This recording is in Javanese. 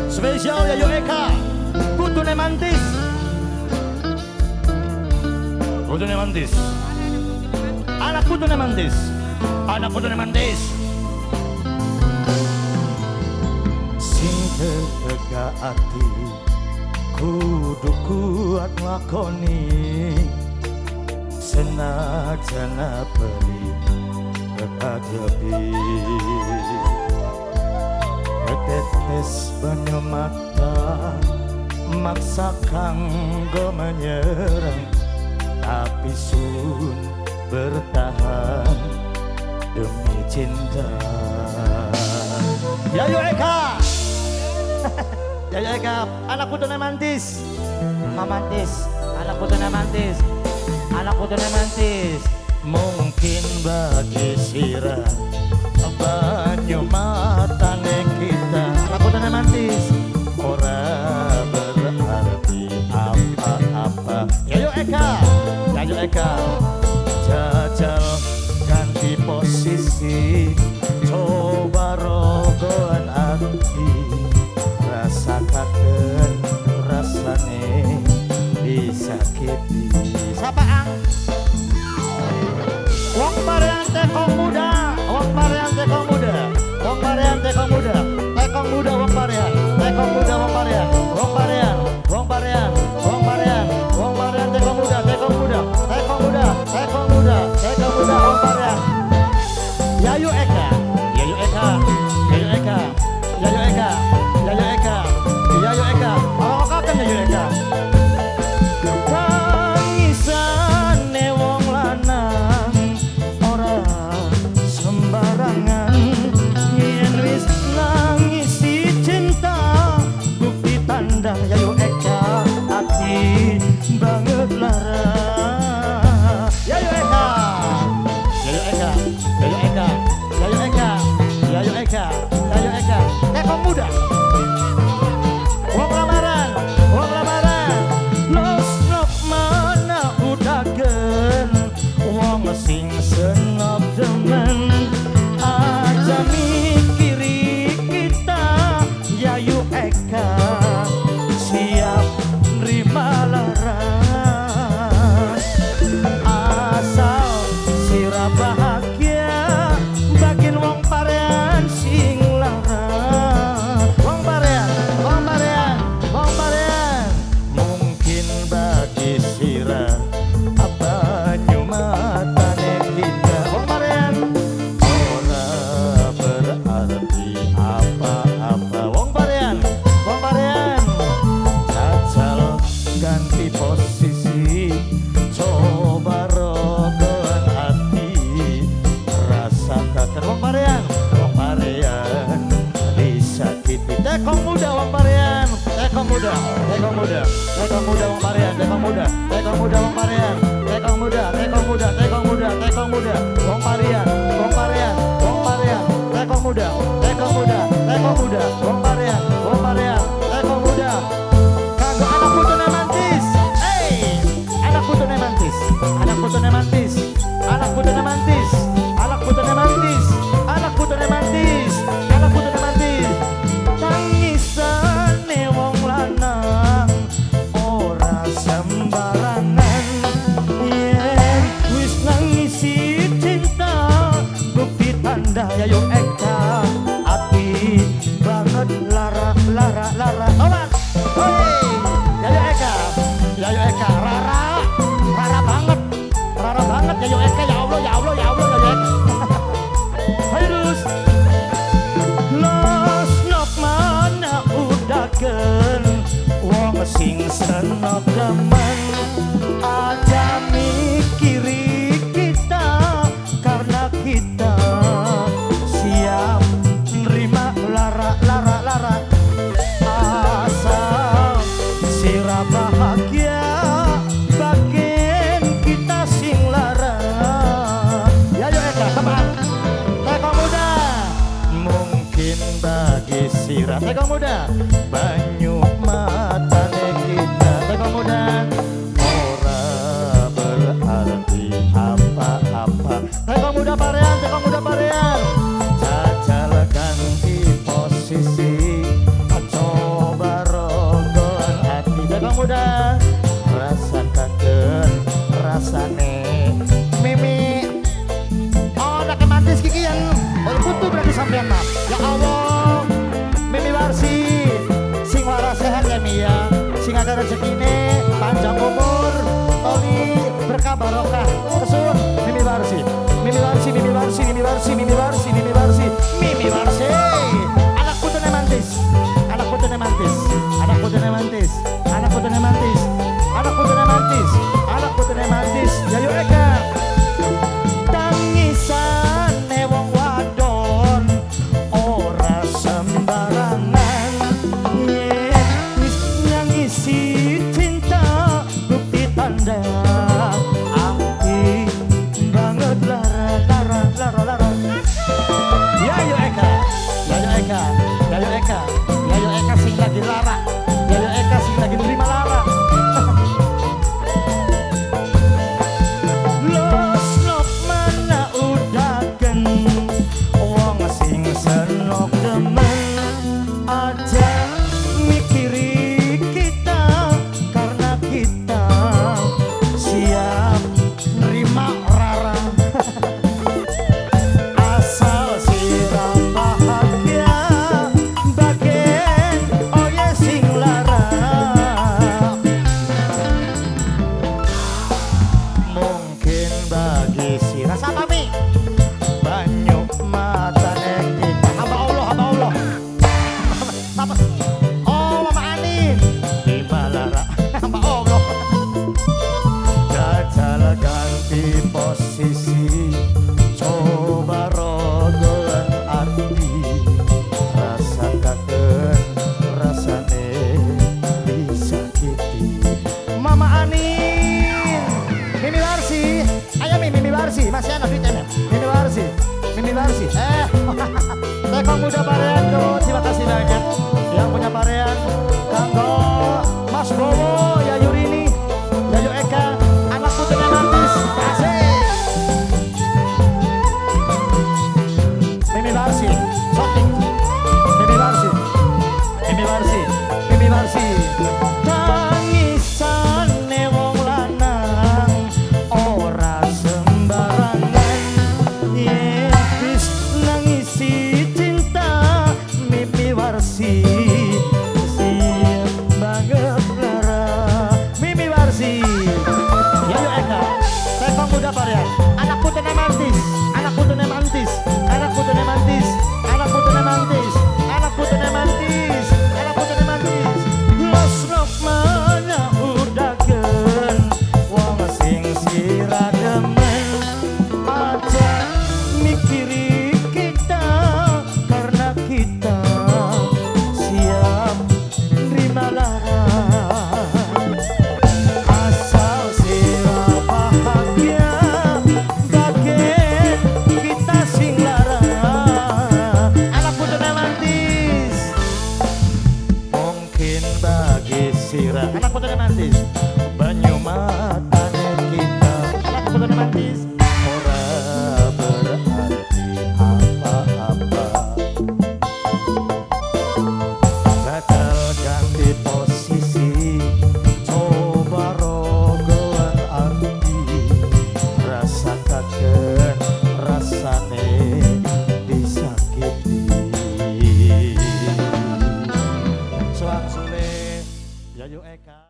Spesial Yayu Eka, Putune Mantis. Putune Mantis. Anak Putune Mantis. Anak Putune Mantis. Sing tegak ati kudu kuat nglakoni, senajan perih kekadepi. Tetes banyu mata maksa kanggo menyerang, tapi sun bertahan demi cinta. Yayu Eka. Yayu Eka, anak putune mantis. Mamantis, anak putune mantis. Anak putune mantis. Mungkin bagi sira banyu matane kita, anak putune mantis, ora berarti apa-apa. Yayu Eka, Yayu Eka, jajal ganti posisi, coba rogoan ati, rasakaken rasane disakiti. Sapa ang? Wong Parean tekong muda, wong Parean tekong muda, wong Parean tekong muda, tekong muda wong Parean, tekong muda wong Parean, wong Parean, wong Parean, wong Parean, wong Parean tekong muda, tekong muda, tekong muda, tekong muda, tekong muda wong Parean. Yayu Eka, Yayu Eka, Yayu Eka, Yayu Eka, Yayu Eka, Yayu Eka, awak Yayu Eka. Tangisane wong lanang ora sembarangan, yen wis nangisi cinta bukti tanda Yayu Eka ati banget lara. Yayu Eka, Yayu Eka, Yayu Eka, Yayu Eka, Yayu Eka, Yayu Eka, tekong muda. Wong lamaran, wong lamaran, los nok mana udagen, wong sing senop demen, aja mikiri kita, Yayu Eka siap nerima lara. Asal sira bahagia, bagian wong Parean sing lara. Wong Parean, wong Parean, wong Parean. Mungkin bagi sira banyu matane kita, wong Parean, ora berarti apa-apa. Wong Parean, wong Parean, jajal ganti posisi, coba rogoan ati, rasakaken wong Parean, wong Parean disakiti. Tekong muda wong Parean, tekong muda, tekong muda, tekong muda wong Parean, tekong muda, tekong muda wong Parean, tekong muda, tekong muda, tekong muda, tekong muda, wong Parean, wong Parean, wong Parean, tekong muda, tekong muda, tekong muda, wong Parean, wong Parean, tekong muda. Kanggo anak putune mantis, hey, anak putune mantis, anak putune mantis, anak putune mantis, anak putune mantis, anak putune mantis, anak putune mantis. Tangisane wong lanang ora sembarangan, yen wis nangisi cinta bukti tanda Yayu Eka ati banget lara lara lara. Obat, hoi, Yayu Eka, Yayu Eka, rara, rara banget, rara banget Yayu Eka, ya Allah, ya Allah, ya Allah, Yayu Eka. Terus, los nok mana udaken, wong sing senok demen, aja mikiri kita, karena kita siap nerima lara lara lara. Asal sira bahagia, bagian kita sing lara. Yayu Eka, teman, tekong muda. Mungkin bagi sira tekong muda, banyu matane kita, tekong muda, ora berarti apa-apa. Tekong muda Parean, tekong muda Parean, jajal ganti posisi. putu berarti sampean mah. Ya Allah, Mimi Warsi, sing waras sehat ya Mi ya, sing akeh rezekine, panjang umur, toli berkah barokah. Kesun Mimi Warsi, Mimi Warsi, Mimi Warsi, Mimi Warsi, Mimi Warsi, Mimi Warsi, Mimi Warsi. Anak putune mantis, anak putune mantis, anak putune mantis, anak putune mantis, anak putune mantis, anak putune mantis. Yayu Eka. Tangisane wong wadon ora sembarangan, yen wis nyangisi cinta bukti tanda ati banget lara lara lara lara. Yayu Eka, Yayu Eka, Yayu Eka, Yayu Eka sing lagi lara, Yayu Eka sing lagi nerima lara. Senok demen aja mikiri kita, karena kita siap nerima rara. Asal sira bahagia bagen oye sing lara. Mungkin bagi sira sapa Mi banyu matane kita. Hamba Allah, hamba Allah. Apa? Oh, Mama Anin. Lima lara. Hamba Allah. Jajal ganti posisi, coba rogoan arti, rasakaken rasane disakiti. Mama Anin, Mimi Warsi, ayo Mi, Mimi Warsi, masih ada duitnya Mimi Warsi, Mimi Warsi. Tekong muda Parean tuh, terima kasih banyak yang punya Parean, Kanggo, Mas Bowo, Yayu Rini, Yayu Eka, anak putune mantis, kasih. Mimi Warsi, shooting. Mimi Warsi, Mimi Warsi, Mimi Warsi. Tangisane wong lanang ora sembarangan, yen wis nangisi cinta Mimi Warsi siap banget lara. Mimi Warsi, Yayu Eka, Tekong muda Parean, anak putune mantis, anak putune mantis, anak putune mantis, anak putune mantis, anak putune mantis, anak putune mantis. Los mana udaken wong sing sira demen aja mikiri kita, karena kita siap nerima lara. Asal sira bahagia bagen kita sing lara. Anak putune mantis, mungkin bagi sira anak putune mantis banyu matane kita. Anak putune mantis ora berarti apa-apa. Gagal ganti posisi, coba rogoan arti, rasakaken rasane disakiti. Suang Sule, Yayu Eka.